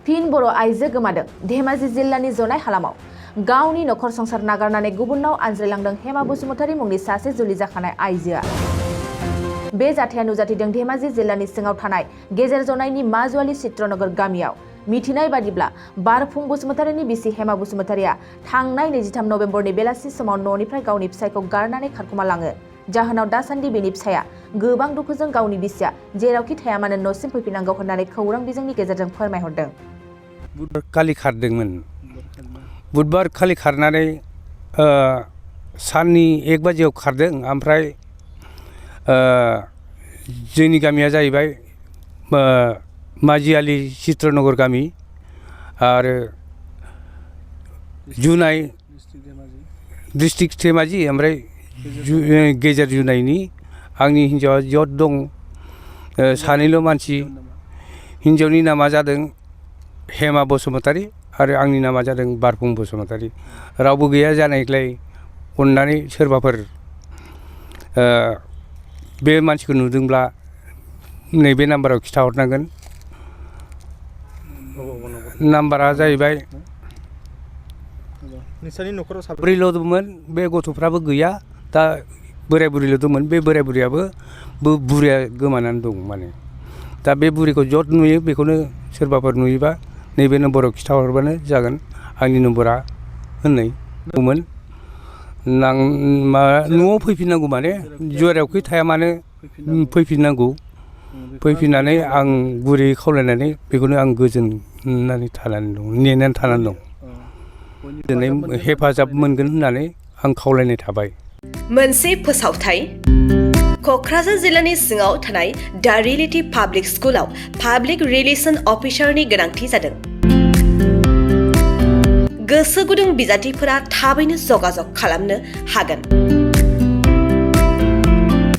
फिन बर' आइजो गोमादों धेमाजि जिल्लानि जनाय हालामाव गावनि नखर संसार नागारनानै गुबुननाव आनज्रायलांदों हेमा बसुमतारी मुंनि सासे जुलि जाखानाय आइजोआ। बे जाथाया नुजाथिदों धेमाजि जिल्लानि सिङाव थानाय गेजेर जनायनि माजुआलि चित्रनगर गामियाव। मिथिनाय बादिब्ला बारफुं बसुमतारीनि बिसि हेमा बसुमतारीया थांनाय 23 नबेम्बरनि बेलासि समाव न'निफ्राय गावनि फिसायखौ गारनानै खारखोमा लाङो। जाहोनाव दासान्दि बेनि फिसाया गोबां दुखुजों गावनि बिसिया जेरावखि थाया मानो न'सिम फैफिननांगौ होननानै खौरां बिजोंनि गेजेरजों फोरमायहरदों। बुधबार खालि खारदोंमोन। बुधबार खालि खारनानै साननि 1 बाजियाव खारदों। ओमफ्राय जोंनि गामिया जाहैबाय माजियालि चित्रनगर गामि आरो जुनाय डिस्ट्रिक्ट धेमाजि ओमफ्राय गेजेर जुनायनि आंनि हिन्जावा जत दं सानैल' मानसि। हिन्जावनि नामा जादों हेमा बसुमतारी आरो आंनि नामा जादों बारफुं बसुमतारी। रावबो गैया जानायलाय अननानै सोरबाफोर बे मानसिखौ नुदोंब्ला नैबे नाम्बाराव खिथाहरनांगोन। नाम्बारा जाहैबाय नोंसानि न'खराव साब्रैल' दंमोन। बे गथ'फ्राबो गैया। दा बोराय बुरैल' दंमोन। बे बोराय बुरैयाबो बुरैया गोमानानै दं माने। दा बे बुरैखौ जत नुयो बेखौनो सोरबाफोर नुयोबा नैबे नम्बराव खिथाहरबानो जागोन। आंनि नम्बरा होननाय दंमोन। न'आव फैफिननांगौ माने जेरावखि थाया मानो फैफिननांगौ। फैफिननानै आं गुरैयै खावलायनानै बेखौनो आं गोजोननानै थानानै दं, नेनानै थानानै दं। दिनै हेफाजाब मोनगोन होननानै आं खावलायनाय थाबाय। मोनसे फोसावथाय क'क्राझार जिल्लानि सिङाव थानाय दा रियेलिटी पाब्लिक स्कुलाव पाब्लिक रिलेशन अफिसारनि गोनांथि जादों। गोसो गुदुं बिजाथिफोरा थाबैनो जगाजग खालामनो हागोन।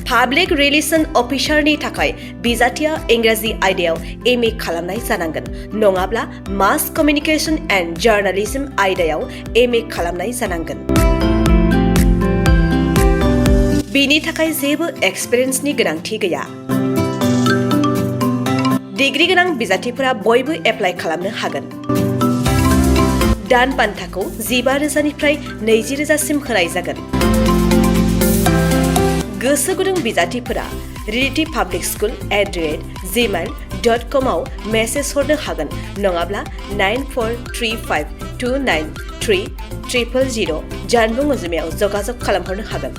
पाब्लिक रिलेशन अफिसारनि थाखाय बिजाथिया इंराजि आयदायाव MA खालामनाय जानांगोन, नङाब्ला मास कमिउनिकेशन एन्ड जार्नालिज्म आयदायाव MA खालामनाय जानांगोन। बिनि थाखाय जेबो एक्सपिरियेन्सनि गोनांथि गैया। डिग्री गोनां बिजाथिफोरा बयबो एप्लाइ खालामनो हागोन। दान बान्थाखौ 15,000निफ्राय 20,000सिम होनाय जागोन। गोसो गुदुं बिजाथिफोरा reality_public_school@gmail.com आव मेसेज हरनो हागोन, नङाब्ला 9435293000 जानबुं अनजिमायाव जगाजग खालामहरनो हागोन।